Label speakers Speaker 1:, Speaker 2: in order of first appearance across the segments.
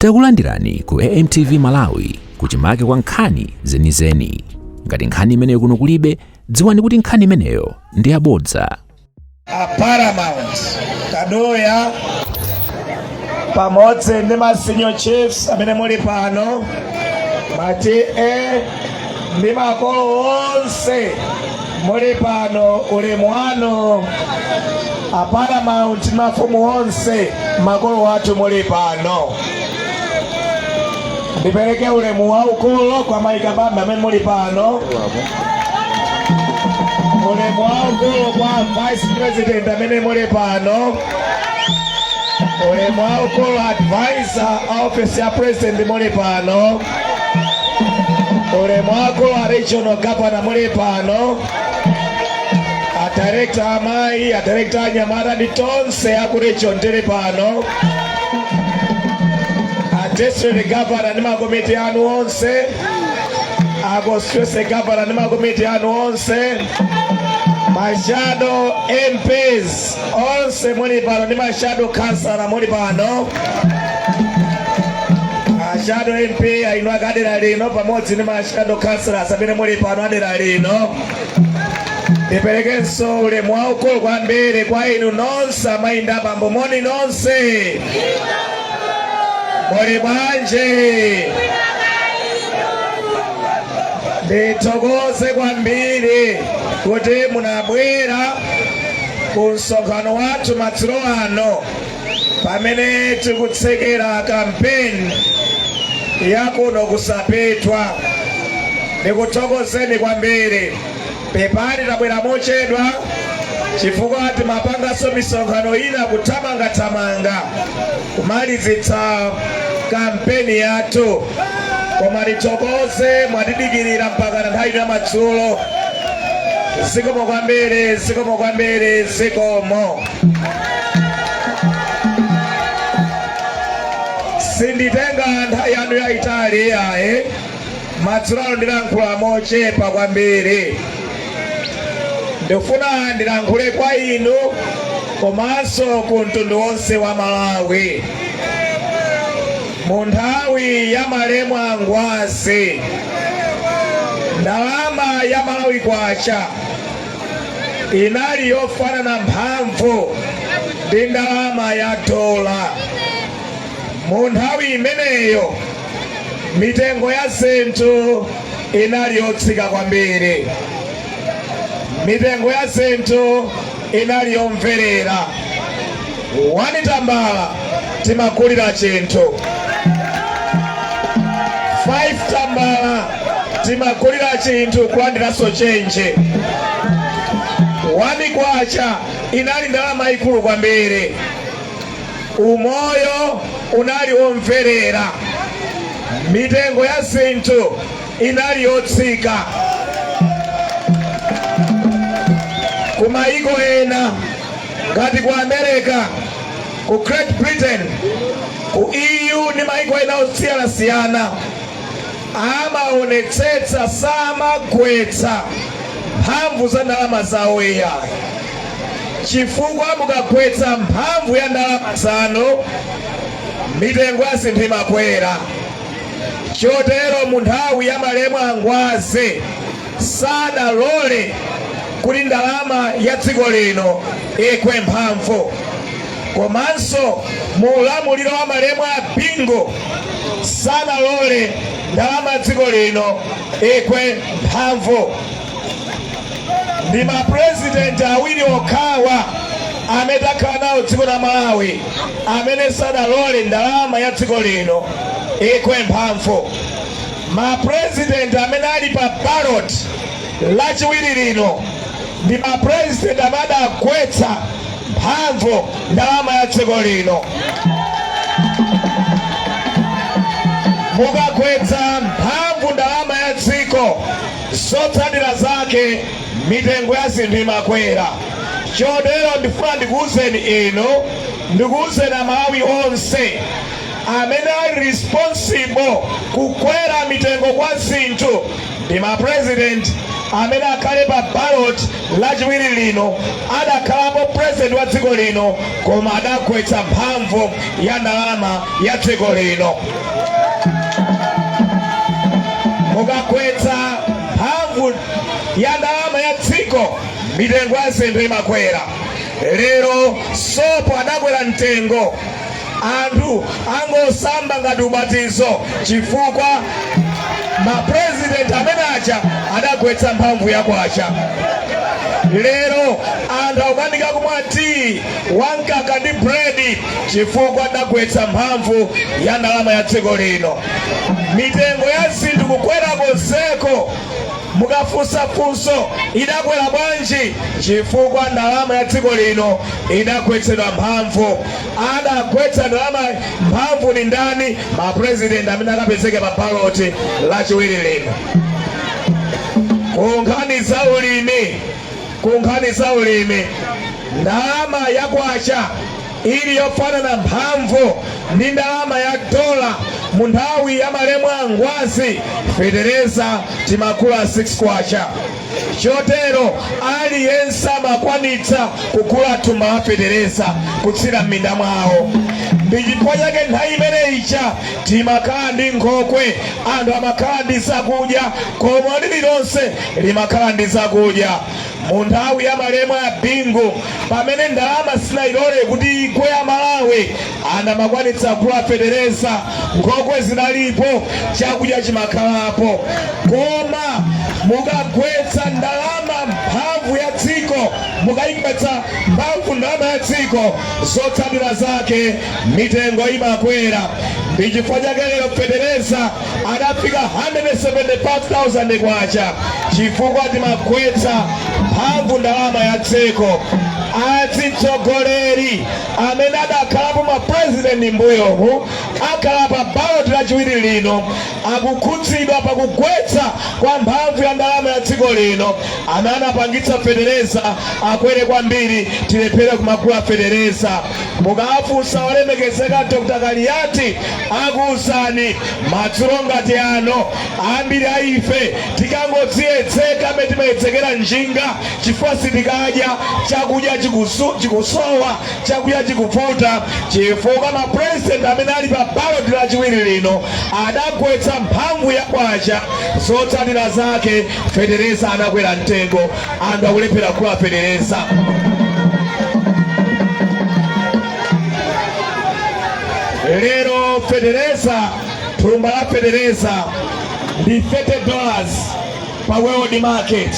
Speaker 1: Takulandirani ku AMTV Malawi kuchimake kwa nkhani zenizeni. Ngati nkhani imeneyo kuno kulibe, dziwani kuti nkhani imeneyo ndi yabodza.
Speaker 2: A Paramount Kadoya pamodzi ndi ma senior chiefs amene muli pano, ma TA ndi makolo onse muli pano, ulemu wanu. A Paramount, mafumu onse, makolo athu muli pano, ndipereke ulemu waukulu kwa mayi Kabambe amene muli pano, ulemu waukulu kwa Vice President amene muli pano, ulemu waukulu advisor a office ya President muli pano, ulemu waukulu a Regional Governor muli pano, a Director amayi, a Director anyamata ndi tonse aku region tili pano, a District Governor ndi makomiti anu onse, a Constituency Governor ndi makomiti anu onse, ma shadow MPs onse muli pano ndi ma shadow councillor muli pano, a shadow MP ainu akadera lino pamodzi ndi ma shadow councillors amene muli pano adera lino. Ndiperekenso ulemu waukulu kwambiri kwa inu nonse amayi ndi abambo. Moni nonse, muli bwanji? Ndithokoze kwambiri kuti munabwera ku msonkhano wathu madzulo ano pamene tikutsekera kampeni yakuno ku Sapitwa. Ndikuthokozeni kwambiri. Pepani tabwera mochedwa chifukwa timapanganso misonkhano ina kuthamangathamanga kumalizitsa kampeni yathu, koma tithokoze mwatidikirira mpaka nthawi ya madzulo. Zikomo kwambiri, zikomo kwambiri, zikomo. Sinditenga nthawi yanu yayitali ayi. Madzulo ano ndilankhula mochepa kwambiri. Ndikufuna ndilankhule kwa inu komanso ku mtundu wonse wa Malawi. Mu nthawi ya malemu a Ngwazi, ndalama ya Malawi kwacha inali yofanana mphamvu ndi ndalama ya dola. Mu nthawi imeneyo mitengo ya zinthu inali yotsika kwambiri, mitengo ya zinthu inali yomverera. 1 tambala timagulira chinthu, 5 tambala timagulira chinthu kulandiranso chenje. 1 kwacha inali ndalama ikulu kwambiri. Umoyo unali womverera, mitengo ya zinthu inali yotsika. Ku mayiko ena ngati ku America, ku Great Britain, ku EU ndi mayiko ena osiyanasiyana amaonetsetsa samagwetsa mphamvu za ndalama zawo iyayi, chifukwa mukagwetsa mphamvu ya ndalama zanu mitengo ya zinthu imakwera. Chotero mu nthawi ya malemu a Ngwazi sadalole kuti ndalama ya dziko lino igwe mphamvu. Komanso mu ulamuliro wa malemu a Bingu sanalole ndalama ya dziko lino igwe mphamvu. Ndi mapurezidenti awiri okhawa amene takhala nawo dziko la Malawi amene sadalole ndalama ya dziko lino igwe mphamvu. Mapurezidenti amene ali pa ballot Lachiwiri lino ndi mapurezidenti amene adagwetsa mphamvu ndalama ya dziko lino. Mukagwetsa mphamvu ndalama ya dziko, zotsatira zake mitengo ya zinthu imakwera. Chotero ndifuna ndikuwuzeni inu, ndikuwuzeni Amalawi onse amene ali responsible kukwera mitengo kwa zinthu ndi ma president Amene akhale pa ballot lachiwiri lino adakhalapo president wa dziko lino, koma adagwetsa mphamvu ya ndalama ya dziko lino. Mukagwetsa mphamvu ya ndalama ya dziko, mitengo ya zinthu imakwera. Lero sopo adakwera mtengo, anthu angosamba ngati ubatizo, chifukwa mapurezidenti amene aja adagwetsa mphamvu ya kwacha. Lero anthu akukanika kumwa tiyi wamkaka ndi buledi chifukwa adagwetsa mphamvu ya ndalama ya dziko lino. Mitengo ya zinthu kukwera konseko, mukafunsa funso, idakwera bwanji? Chifukwa ndalama ya dziko lino idagwetsedwa mphamvu. Adagwetsa ndalama mphamvu ni ndani? Mapurezidenti amene akapezeke pa baloti lachiwiri lino. Ku nkhani za ulimi, ndalama ya kwacha ili yofanana mphamvu ndi ndalama ya dola. Mu nthawi ya malemu a Ngwazi, fetereza timagula 6 kwacha, chotero aliyense amakwanitsa kugula thumba la fetereza kutsira m'minda mwawo. Ndi chifukwa chake nthawi imene ija timakhala ndi nkhokwe, anthu amakhala ndi zakudya, koma lililonse limakhala ndi zakudya. Mu nthawi ya malemu a Bingu, pamene ndalama sinayilole kuti igwe ya Malawi, anthu amakwanitsa kugula fetereza, nkhokwe zinalipo, chakudya chimakhalapo. Koma mukagwetsa ndalama mphamvu ya dziko, mukayigwetsa mphamvu ndalama ya dziko, zotsatira zake mitengo imakwera. Ndi chifukwa chake lero fetereza adafika 175,000 kwacha, chifukwa timagwetsa mphamvu ndalama ya dziko. Atsogoleri amene adakhalapo mapurezidenti mbuyomu, akhala pa ballot lachiwiri lino, akukhudzidwa pakugwetsa kwa mphamvu ya ndalama ya dziko lino, amene anapangitsa fetereza akwere kwambiri, tilephere kumagula fetereza. Mukafunsa olemekezeka Dr Kaliati, akuwuzani. Madzulo ngati ano, ambiri a ife tikangodziyedzeka amene timayedzekera njinga, chifukwa sitikadya, chakudya chikusowa, chakudya chikuvuta, chifukwa mapurezidenti amene ali pa ballot lachiwiri lino adagwetsa mphamvu ya kwacha. Zotsatira zake, fetereza anakwera mtengo, anthu akulephera kugula fetereza. Lero fetereza, thumba la fetereza ndi $30 pa world market.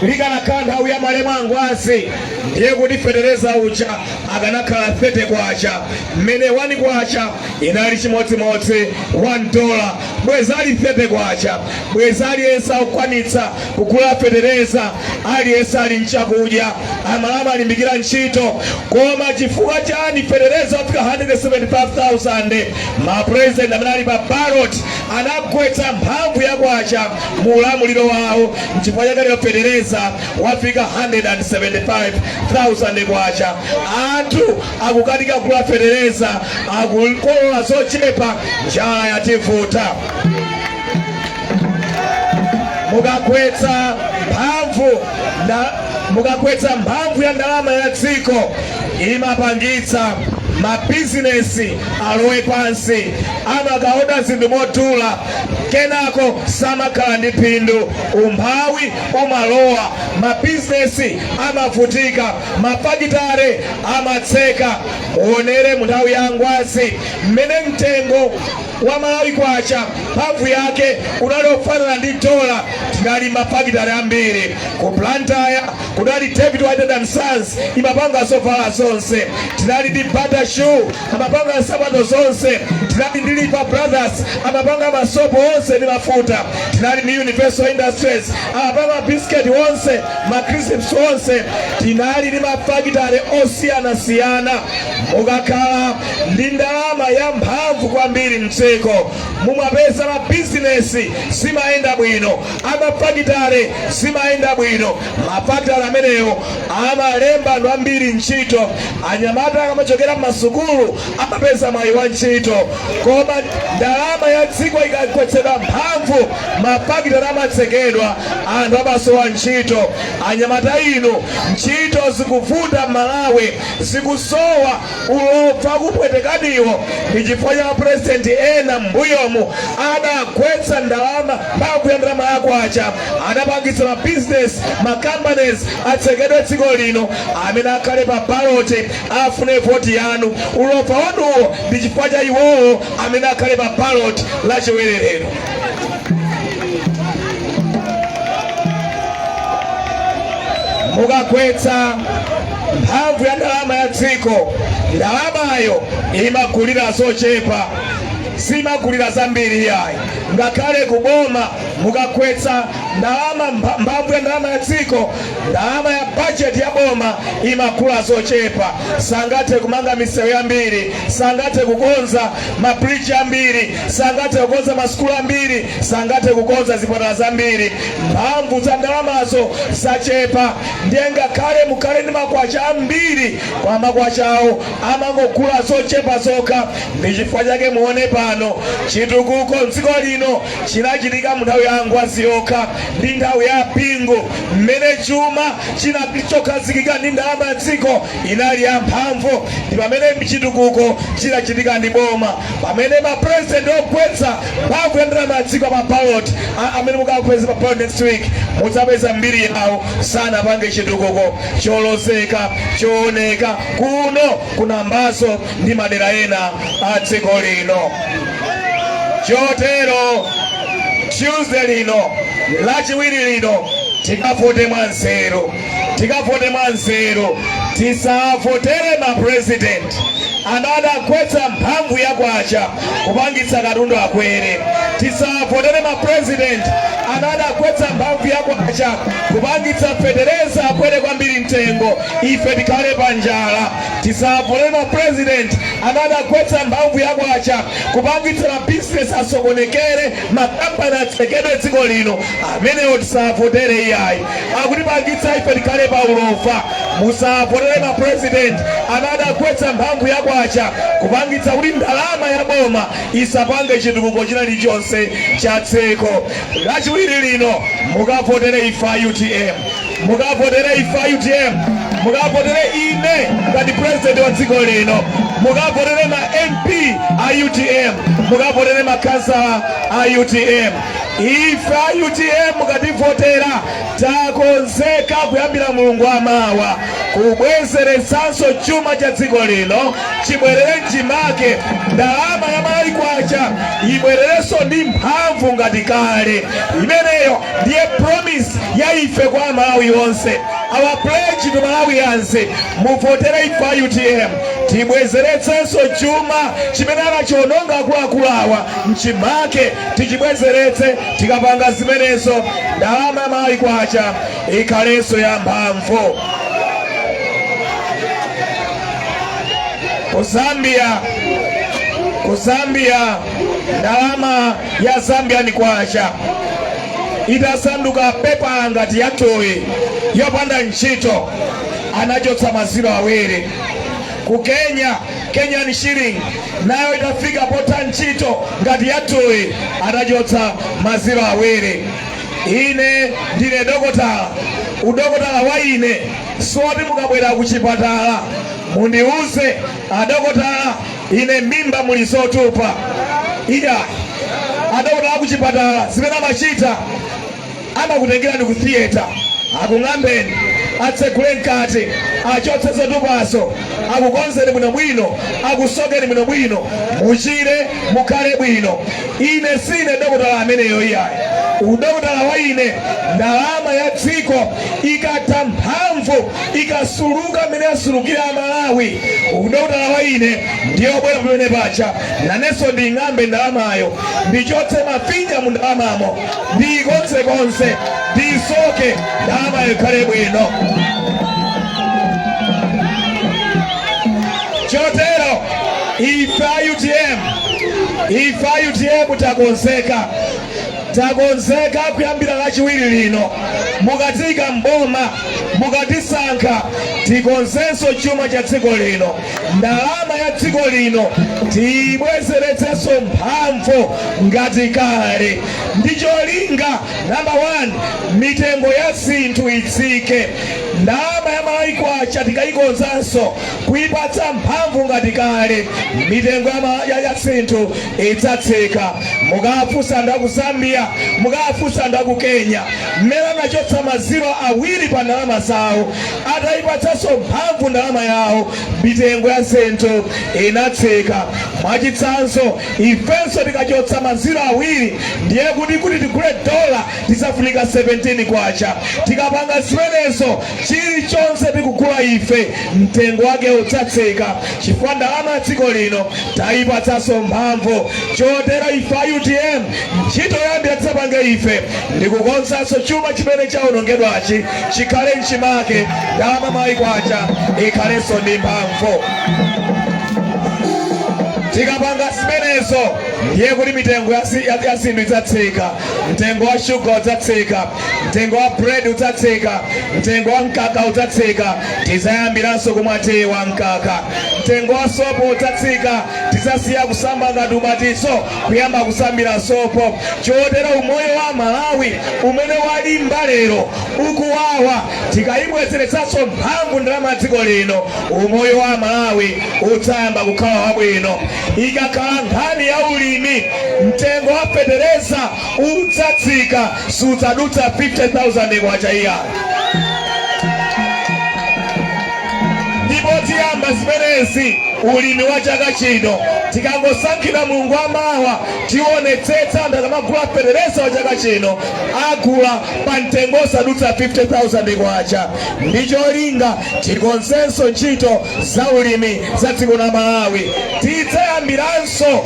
Speaker 2: Likanakhala nthawi ya malemu a Ngwazi, ndiye kuti fetereza uja akanakhala 30 kwacha. Mmene 1 kwacha inali chimodzimodzi $1, bweza ali 30 kwacha, bweza aliyense akukwanitsa kugula fetereza, aliyense ali mchakudya, Amalawi alimbikira ntchito. Koma chifukwa chani fetereza wafika 175,000? Mapurezidenti amene ali pa ballot anagwetsa mphamvu ya kwacha mu ulamuliro wawo. Nchifukwa chake lero fetereza wafika 175,000 kwacha, anthu akukanika kugula fetereza, akukolola zochepa, njala yativuta. Mukagwetsa mphamvu ya ndalama ya dziko, imapangitsa mabizinesi alowe pansi, amakaoda zinthu modula, kenako samakhala ndi phindu, umphawi umalowa, mabizinesi amavutika, mafakitare amatseka. Muonere mu nthawi ya Ngwazi, mmene mtengo wa Malawi kwacha mphamvu yake unali ofanana ndi dola, tinali mafakitare ambiri. Ku Blantyre kunali David Whitehead and Sons, imapanga zovala zonse. Tinali ndi Bata Shoe, amapanga nsapato zonse. Tinali ndi Lipa Brothers, amapanga masopo onse ndi mafuta. Tinali ndi Universal Industries, amapanga biscuit onse, macrisps onse. Tinali ndi mafakitare osiyanasiyana. Mukakhala ndi ndalama ya mphamvu kwambiri mdziko, mumapeza mabizinesi simayenda bwino, amafakitare simayenda bwino. Mafakitare amenewo amalemba anthu ambiri ntchito, anyamata akamachokera mmasukulu amapeza mwayi wa ntchito. Koma ndalama ya dziko ikagwetsedwa mphamvu, mafakitale amatsekedwa, anthu amasowa ntchito. Anyamata inu, ntchito zikuvuta m'Malawi, zikusowa. Ulova kupwetekaniwo ndi chifukwa cha mapurezidenti ena m'mbuyomu adagwetsa ndalama, mphamvu ya ndalama ya kwacha, anapangitsa ma business, ma companies atsekedwe dziko lino. Amene akhale pa ballot afune voti yanu, ulova wanuwo ndi chifukwa cha iwowo amene akhale pa ballot Lachiwiri lino. Mukagwetsa mphamvu ya ndalama ya dziko, ndalamayo imagulira zochepa, simagulira zambiri iyayi. Ngakhale kuboma, mukagwetsa ndalama, mphamvu ya ndalama ya dziko, ndalama ya bajeti ya boma imagula zochepa. Sangathe kumanga misewu yambiri, sangathe kukonza mabridge ambiri, sangathe kukonza masukulu ambiri, sangathe kukonza zipatala zambiri. Mphamvu za ndalamazo zachepa. Ndiye ngakhale mukhale ndi makwacha ambiri, kwa makwachawo amangogula zochepa zokha. Ndi chifukwa chake muone pano chitukuko mdziko lino chinachitika mu nthawi ya Ngwazi yokha ndi nthawi ya Bingu, mmene chuma chinachokhazikika ndi ndalama ya dziko inali ya mphamvu, ndi pamene chitukuko chinachitika ndi boma. Pamene mapresident ogwetsa mphamvu ya ndalama ya dziko pa ballot, amene mukapeza pa ballot next week, mudzapeza mbiri yawo sanapange chitukuko cholozeka, chooneka kuno ku Nambazo ndi madera ena a dziko lino. Chotero Tuesday lino, Lachiwiri lino, tikavote mwanzeru, tikavote mwanzeru. Tisavotere ma president amene agwetsa mphamvu ya kwacha kupangitsa katundu akwere. Tisavotere ma president amene agwetsa mphamvu ya kwacha kupangitsa fetereza akwere kwambiri mtengo, ife tikhale pa njala. Tisavotere ma president amene agwetsa mphamvu ya kwacha kupangitsa mabizinesi asokonekere, makampani atsekedwe dziko lino. Amenewo tisavotere iyayi, akutipangitsa ife tikhale pa ulova. Musavotere ma president amene agwetsa mphamvu ya kwacha kupangitsa kuti ndalama ya boma isapange chitukuko china chilichonse cha dziko. Lachiwiri lino mukavotere ife a UTM, mukavotere ife a UTM, mukavotere ine ngati president wa dziko lino, mukavotere ma MP a UTM, mukavotere makhansala a UTM. Ife a UTM mukativotera, takonzeka kuyambira mulungu amawa kubwezeretsanso chuma cha dziko lino chibwerere mchimake, ndalama ya Malawi kwacha ibwererenso ndi mphamvu ngati kale. Imeneyo ndiye promise ya ife kwa Malawi onse, our pledge to Malawians. Muvotere ife a UTM, tibwezeretsenso chuma chimene anachiononga akuluakulu awa mchimake, tichibwezeretse. Tikapanga zimenezo, ndalama ya Malawi kwacha ikhalenso ya mphamvu. Ku Zambia, ndalama ya Zambian kwacha itasanduka pepala ngati yathuyi yopanda ntchito, anachotsa maziro awiri. Ku Kenya, Kenyan shilling nayo itafika potha ntchito ngati yathuyi, anachotsa maziro awiri. Ine ndine dokotala. Udokotala wa ine soti mukabwera ku chipatala mundiuze, "Adokotala, ine mimba muli zotupa." Iya, adokotala kuchipatala zimene amachita, amakutengerani ku theatre, akung'ambeni, atsegule mkati, achotse zotupazo, akukonzeni bwinobwino, akusokeni bwinobwino, muchire, mukhale bwino. Ine sine dokotala ameneyo iyayi. Udokotala wa ine, ndalama ya dziko ikatha mphamvu, ikasuluka mmene asulukira Amalawi, udokotala wa ine ndiye obwera pamene pacha, nanenso nding'ambe ndalamayo, ndichotse mafinya mu ndalamamo, ndiyikonzekonze, ndiyisoke, ndalamayo ikhale bwino. Chotero ife a UTM, ife a UTM takonzeka, takonzeka kuyambira Lachiwiri lino. Mukatiika mboma, mukatisankha, tikonzenso chuma cha dziko lino, ndalama. Ndalama ya dziko lino tiyibwezeretsenso mphamvu ngati kale, ndi cholinga number 1, mitengo ya zinthu itsike. Ndalama ya Malawi kwacha tikayikonzanso kuyipatsa mphamvu ngati kale, mitengo ya zinthu idzatsika. Mukafunsa anthu aku Zambia, mukafunsa anthu aku Kenya, mmene anachotsa maziro awiri pa ndalama zawo, atayipatsanso mphamvu ndalama yawo, mitengo ya zinthu inatsika. Mwachitsanzo, ifenso tikachotsa maziro awiri, ndiye kuti tigule dola tizafunika 17 kwacha. Tikapanga zimenezo, chilichonse tikugula ife mtengo wake udzatsika, chifukwa ndalama ya dziko lino tayipatsanso mphamvu. Chotero ife a UTM, ntchito yoyambira tidzapange ife ndikukonzanso chuma chimene chawonongedwachi chikhale mchimake, ndalama Malawi kwacha ikhalenso ndi mphamvu. Tikapanga zimenezo, ndiye kuti mitengo ya zinthu idzatsika. Mtengo wa shuga udzatsika, mtengo wa bread udzatsika, mtengo wa mkaka udzatsika, tizayambiranso kumwa tiyi wa mkaka. Mtengo wa sopo udzatsika, tidzasiya kusamba ngati ubatizo, kuyamba kusambira sopo. Chotero umoyo wa Malawi umene walimba lero ukuwawa, tikayibwezeretsanso mphamvu ndalama ya dziko lino, umoyo wa Malawi udzayamba kukhala wabwino. Ikakhala nkhani ya ulimi, mtengo wa fetereza udzatsika, sudzadutsa 50,000 kwacha iya. Ndipo tiyamba zimenezi ulimi wa chaka chino. Tikangosankhidwa mulungu amawa, tionetsetsa anthu akamagula fetereza wa chaka chino agula pa mtengo osadutsa 50,000 kwacha, ndi cholinga tikonzenso ntchito za ulimi za dziko la Malawi. Tidzayambiranso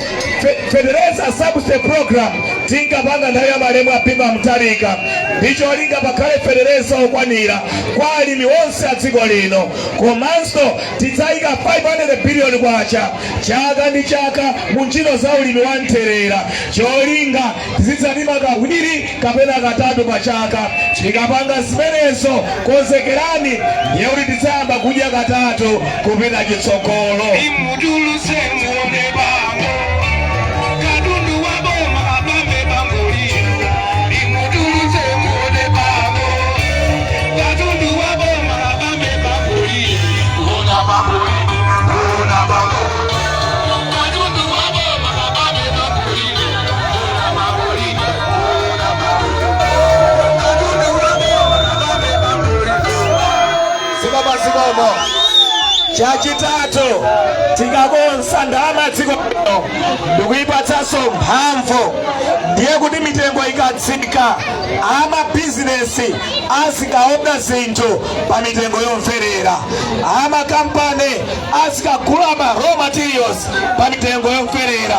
Speaker 2: fetereza subsidy program tinkapanga nthawi ya malemu a Bingu Mutharika, ndi cholinga pakhale fetereza okwanira kwa alimi onse a dziko lino. Komanso tidzayika 500 billion kwacha chaka ndi chaka mu ntchito za ulimi wa mtherera, cholinga tizidzalima kawiri kapena katatu pa chaka. Tikapanga zimenezo, konzekerani, ndiye kuti tidzayamba kudya katatu kupita chitsogolo.
Speaker 3: Imutuluse muone bango katundu wa boma abambe bangolino. Imutuluse muone bango katundu wa boma abambe bangolino. Kuona bangolino, kuona bango katundu wa boma abambe bangolino. Kuona bangolino, kuona bango katundu wa boma abambe bangolino.
Speaker 2: Zikomo, zikomo. Chachitatu, tikakonza ndalama ya dziko lino ndikuyipatsanso mphamvu, ndiye kuti mitengo ikatsika, amabizinesi azikaoda zinthu pa mitengo yomverera, amakampani azikagula ma raw materials pa mitengo yomverera.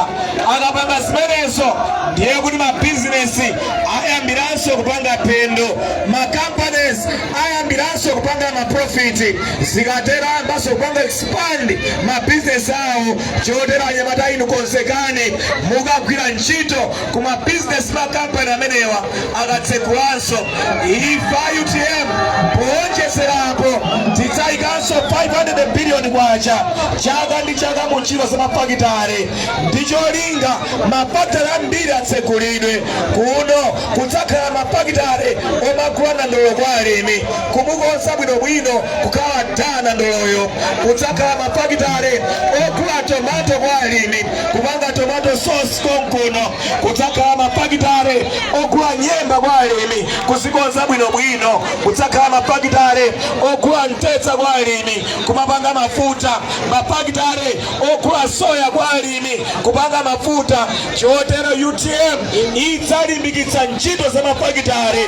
Speaker 2: Akapanga zimenezo, ndiye kuti mabizinesi ayambiranso kupanga phindu, ma companies ayambiranso kupanga ma profit, zikatero ayambanso kupanga expand mabizinesi awo. Chotero anyamata inu, konzekani, mukagwira ntchito ku mabizinesi, makampani amenewa akatsekulanso. Ife a UTM, powonjezerapo, tidzayikanso 500 billion kwacha chaka ndi chaka mu ntchito za mafakitale, ndi cholinga mafakitale ambiri atsekulidwe kuno. Kudzakhala mafakitale omagula nandolo kwa alimi, kumukonza bwinobwino kukhala da nandoloyo. Kudzakhala mafakitale ogula tomato kwa alimi, kupanga tomato sauce konkuno. Kudzakhala mafakitale ogula nyemba kwa alimi, kuzikonza bwinobwino. Kudzakhala mafakitale ogula mtedza kwa alimi, kumapanga mafuta. Mafakitale ogula soya kwa alimi, kupanga mafuta. Chotero UTM idzalimbikitsa ntchito za mafakitale,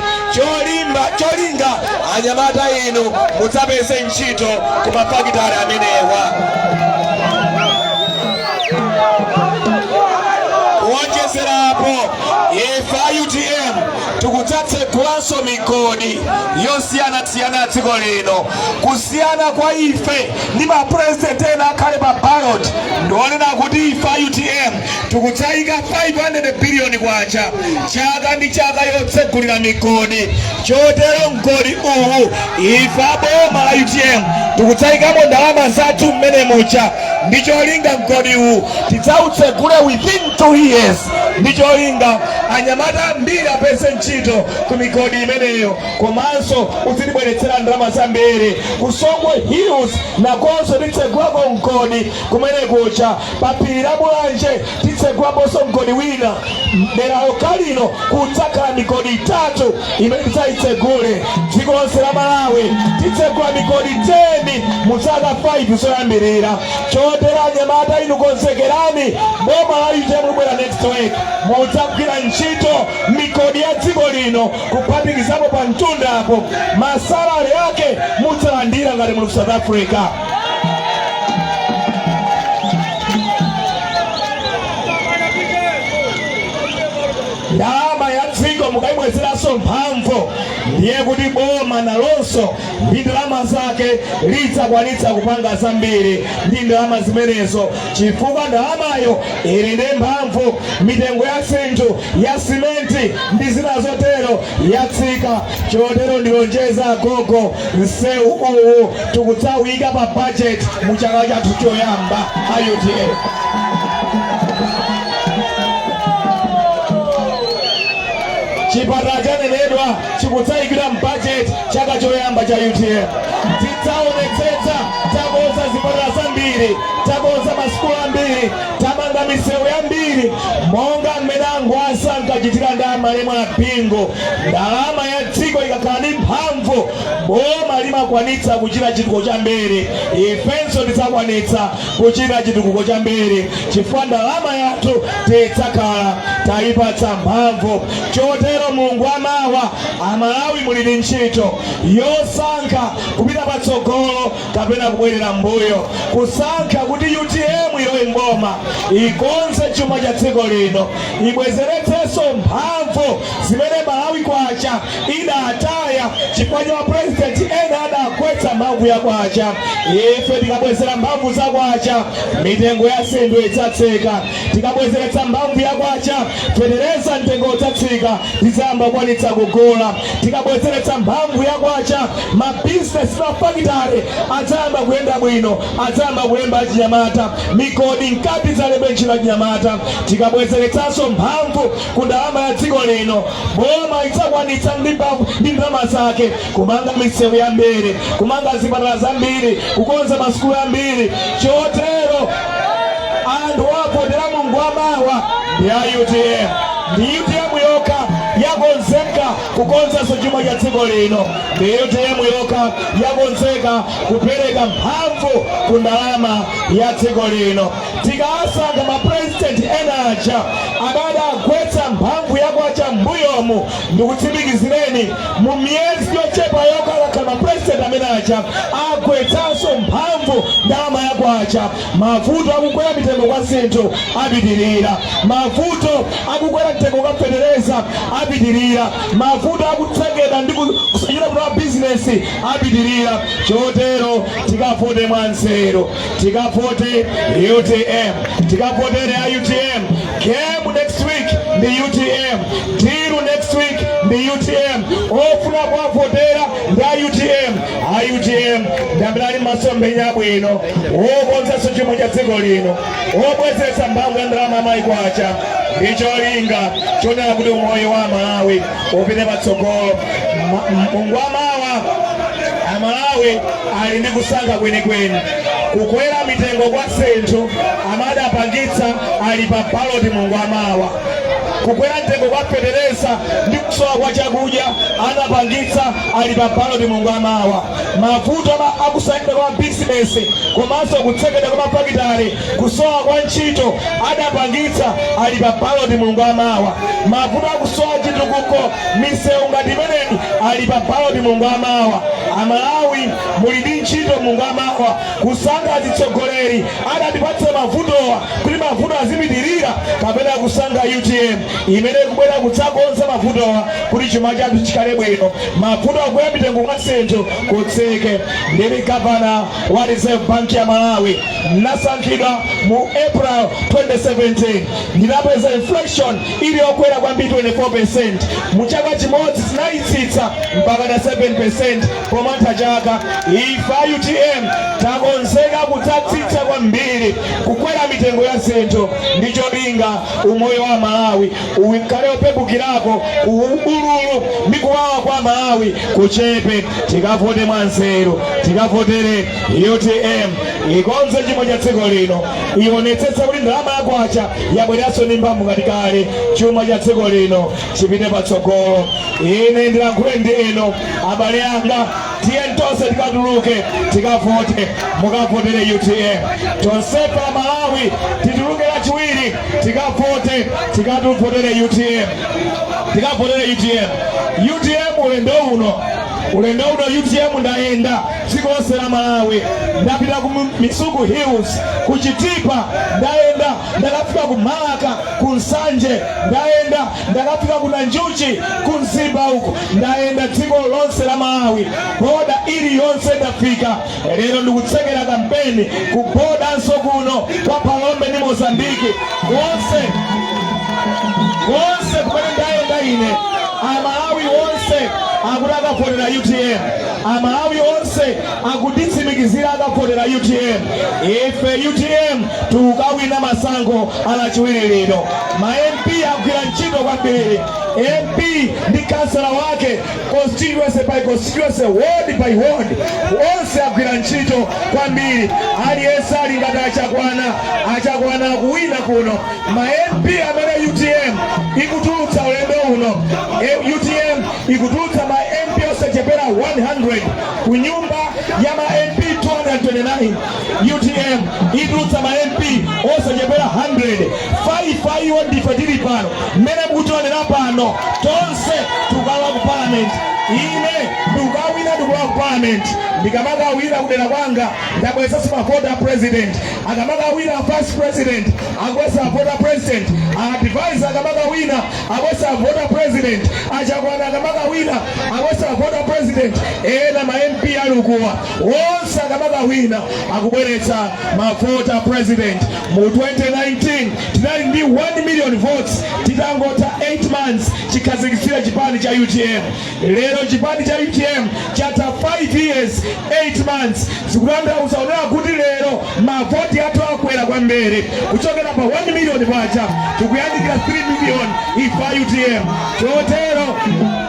Speaker 2: cholinga anyamata inu mudzapeze ntchito ku mafakitale amenewa. Kuwonjezerapo, ife a UTM Tikudzatsegulanso migodi yosiyanasiyana ya dziko lino. Kusiyana kwa ife ndi mapurezidenti ena akhale pa ballot, ndionena kuti ife a UTM tikudzayika 500 biliyoni kwacha chaka ndi chaka yotsegulira migodi. Chotero mgodi uwu, ife aboma la UTM tikudzayikamo ndalama zathu mmene mucha, ndi cholinga mgodi uwu tidzautsegule within 2 years, ndi cholinga anyamata ambiri apeze ntchito ku migodi imeneyo, komanso uzitibweretsera ndalama zambiri. Ku Songwe Hills nakonso titsegulako mgodi kumene kucha. Pa phiri la Mulanje titsegulaponso mgodi wina. Dera lokalino kudzakhala migodi itatu imene tidzayitsegule. Dziko lonse la Malawi titsegula migodi 10 mu zaka 5 zoyambirira. Chotero anyamata inu, konzekerani, boma la UTM libwera next week, mudzagwira ntchito migodi ya dziko lino, kuphatikizapo pa mtundapo. Ma salary ake mudzalandira ngati muli ku South Africa. Ndalama ya dziko mukayibwezeranso mphamvu, ndiye kuti boma nalonso ndi ndalama zake lidzakwanitsa kupanga zambiri ndi ndalama zimenezo, chifukwa ndalamayo ili ndi mphamvu. Mitengo ya zinthu, ya simenti ndi zina zotero yatsika. Chotero ndilonjeza agogo, msewu uwu tikudzawuyika pa budget mu chaka chathu choyamba a UTM. Chipatala chanenedwa chikudzayikidwa m'budget chaka choyamba cha UTM. Tidzaonetsetsa takonza zipatala zambiri, takonza masukulu ambiri, tamanga misewu yambiri, monga mmene angwazi ankachitira ndi amalemu a Bingu. Ndalama ya dziko ikakhala ndi mphamvu, boma limakwanitsa kuchita chitukuko chambiri. Ifenso tidzakwanitsa kuchita chitukuko chambiri chifukwa ndalama yathu tidzakhala tayipatsa mphamvu. Chotero mulungu wamawa, Amalawi muli ndi ntchito yosankha kupita patsogolo kapena kubwerera mbuyo, kusankha kuti UTM ilowe mboma, ikonze chuma cha dziko lino, ibwezeretsenso mphamvu zimene Malawi kwacha idataya chifukwa cha mapurezidenti ena adagwetsa mphamvu ya kwacha. Ife tikabwezera mphamvu za kwacha, mitengo ya zinthu idzatsika. Tikabwezeretsa mphamvu ya kwacha, fetereza mtengo udzatsika, tidzayamba kukwanitsa kugula. Tikabwezeretsa mphamvu ya kwacha, mabizinesi, mafakitale adzayamba kuyenda bwino, adzayamba kulemba achinyamata, migodi mkati idzalembe ntchito achinyamata. Tikabwezeretsanso mphamvu ku ndalama ya dziko lino, boma idzakwanitsa ndi mphamvu ndi ndalama zake kumanga misewu yambiri, kumanga zipatala zambiri, kukonza masukulu ambiri. Chotero anthu owavotera mulungu wamawa ndi a UTM. Ndi UTM yokha yakonzeka kukonzanso chuma cha dziko lino. Ndi UTM yokha yakonzeka kupereka mphamvu ku ndalama ya dziko lino. Tikasankha mapurezidenti ena aja amene adagwetsa mphamvu ya kwacha m'mbuyomu, ndikutsimikizireni, mu miyezi yochepa yokha akakhala mapurezidenti amene aja agwetsanso mphamvu ndalama ya kwacha, mavuto akukwera mitengo kwa zinthu apitirira, mavuto akukwera mtengo kwa fetereza apitirira, mavuto akutsekedwa ndi kusachita bwino kwa bizinesi apitirira. Chotero tikavote mwanzeru, tikavote UTM, tikavotere a UTM. Game next week ndi UTM, deal next week ndi UTM. Ofuna kuwavotera ndi a UTM. A UTM ndi amene ali masomphenya abwino wokonzanso chuma cha dziko lino, wobwezeretsa mphamvu ya ndalama ya Malawi kwacha, ndi cholinga chonena kuti umoyo wa Malawi upite patsogolo. Mulungu wamawa Amalawi ali ndi kusankha kwenikweni. Kukwera mitengo kwa zinthu amadapangitsa ali pa ballot mulungu wamawa. Kukwera mtengo kwa fetereza ndi kusowa kwa chakudya anapangitsa ali pa ballot mulungu wamawa. Mavuto akusayenda kwa bizinesi komanso kutsekedwa kwa mafakitale, kusowa kwa ntchito adapangitsa ali pa ballot mulungu wamawa. Mavuto akusowa chitukuko, misewu ngati imeneyi Ali pa ballot mulungu amawa. Amalawi, muli ndi ntchito mulungu amawa kusankha atsogoleri adatipatsa mavutowa kuti mavuto azipitirira, kapena kusankha UTM imene kubwera kudzakonza mavutowa kuti chuma chathu chikhale bwino, mavuto akwera mitengo kwa zinthu kutseke. Ndili gavana wa Reserve Bank ya Malawi, nasankhidwa mu April 2017, ndinapeza inflation ili yokwera kwambiri, 24%. Mu chaka chimodzi tinayitsitsa mpaka na 7%. Pomatha chaka, ife a UTM takonzeka kudzatsitsa kwambiri kukwera mitengo ya zinthu ndi cholinga umoyo wa Malawi ukhale opepukirako, ululu ndi kuwawa kwa Malawi kuchepe. Tikavote mwanzeru, tikavotere UTM, ikonze chuma cha dziko lino, ionetsetse kuti ndalama yakwacha yabweranso ndi mphamvu ngati kale, chuma cha dziko lino chipite patsogolo. Ine ndilankhule ndi inu abale anga, tiye tonse tikatuluke, tikavote, mukavotere UTM. Tonsefe Amalawi tituluke Lachiwiri, tikavote, tikavotere UTM, tikavotere UTM. UTM ulendo uno, ulendo uno UTM, ndayenda dziko lonse la Malawi, ndapita ku Misuku Hills, ku Chitipa, ndayenda ndakafika ku Malaka, ku Nsanje, ndayenda ndakafika ku Nanjuchi, ku Mzimba uko, ndayenda dziko lonse la Malawi, boda iliyonse ndafika. Lero ndikutsekera kampeni ku bodanso kuno kwa Phalombe ndi Mozambiki. Konse konse kumene ndayenda ine, Amalawi onse akuti akavotera UTM. Amalawi onse akutitsimikizira akavotera UTM. Ife UTM tikukawina masankho Alachiwiri lino. Ma MP agwira ntchito kwambiri, MP ndi kansala wake, constituency by constituency, ward by ward, onse agwira ntchito kwambiri. Aliyense ali ngati achakwana, achakwana kuwina kuno. Ma MP amene UTM ikutulutsa ulendo uno, UTM ikutulutsa ma MP osachepera 100 ku nyumba ya ma MP 229. UTM itulutsa ma MP osachepera 100. 5 iwo ndife tili pano, mmene mukutionera pano, tonse tikukalowa ku parliament. Ine ndikukawina, ndikulowa ku parliament. Ndikamakawina kudera kwanga, ndabweresanso mavoti a president. Akamakawina vice president, akubwesa mavoti a president. Advisor akamakawina, abwesa mavoti a president. Achakwana akamakawina, abwesa mavoti a president. Ena ma MP alikuwa onse akamakawina, akubweretsa mavoti a president. Mu 2019 tinali ndi 1 million votes titangotha 8 months chikhazikitsira chipani cha UTM. Lero chipani cha UTM chatha 5 years 8 months, zikutanthauza kunena kuti lero mavoti athu akwera kwambiri kuchokera pa 1 million paja, tikuyandikira 3 million ife a UTM. Chotero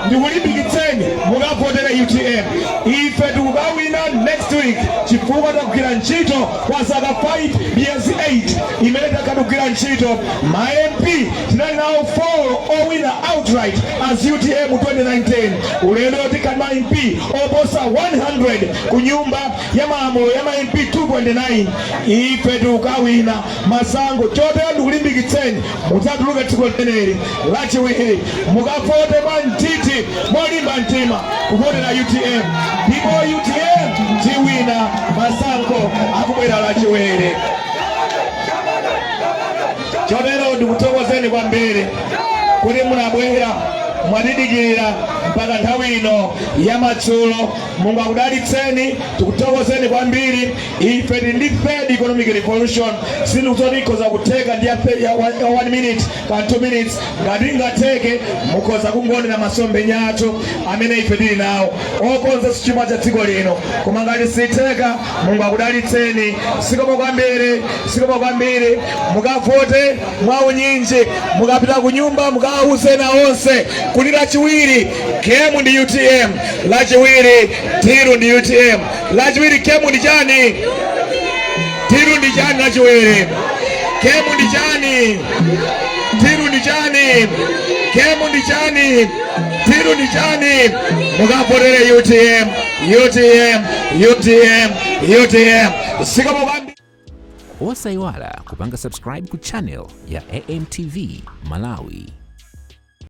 Speaker 2: ndikulimbikitseni, mukavotere UTM. Ife tikukawina next week chifukwa takugwira ntchito kwa zaka 5 years 8 imene takadugwira ntchito. Ma MP tinali nawo 4 owina outright as UTM 2019. Ulendo tikati ma MP oposa 100 ku nyumba ya malamulo ya ma MP 229, ife tikukawina masankho. Chotero ndikulimbikitseni, mudzatuluke tsiku limeneli Lachiwiri, mukavote mwa mtiti, molimba mtima, kuvotera UTM, ndipo UTM tiwina masankho akubwera Lachiwiri. Chotero ndikuthokozeni kwambiri kuti munabwera, mwatidikirira mpaka nthawi ino ya madzulo. Mulungu akudalitseni, tikuthokozeni kwambiri. Ife tili ndi third economic revolution. Sindikuti ikhoza kutheka ndi ya 1 minute pa 2 minutes. Ngati ingatheke, mukhoza kungonera masomphenya athu amene ife tili nawo okonza chuma cha dziko lino. Koma ngati sitheka, Mulungu akudalitseni. Zikomo kwambiri, zikomo kwambiri. Mukavote mwaunyinji. Mukapita ku nyumba, mukawauze onse kuti Lachiwiri game ndi UTM, Lachiwiri deal ndi UTM. Lachiwiri game ndi chani? Deal ndi chani? Lachiwiri game ndi chani? Deal ndi chani? Game ndi chani? Deal ndi chani? Mukavotere UTM, UTM, UTM, UTM. Zikomo kwambiri.
Speaker 1: Osayiwala kupanga subscribe ku channel ya AMTV Malawi.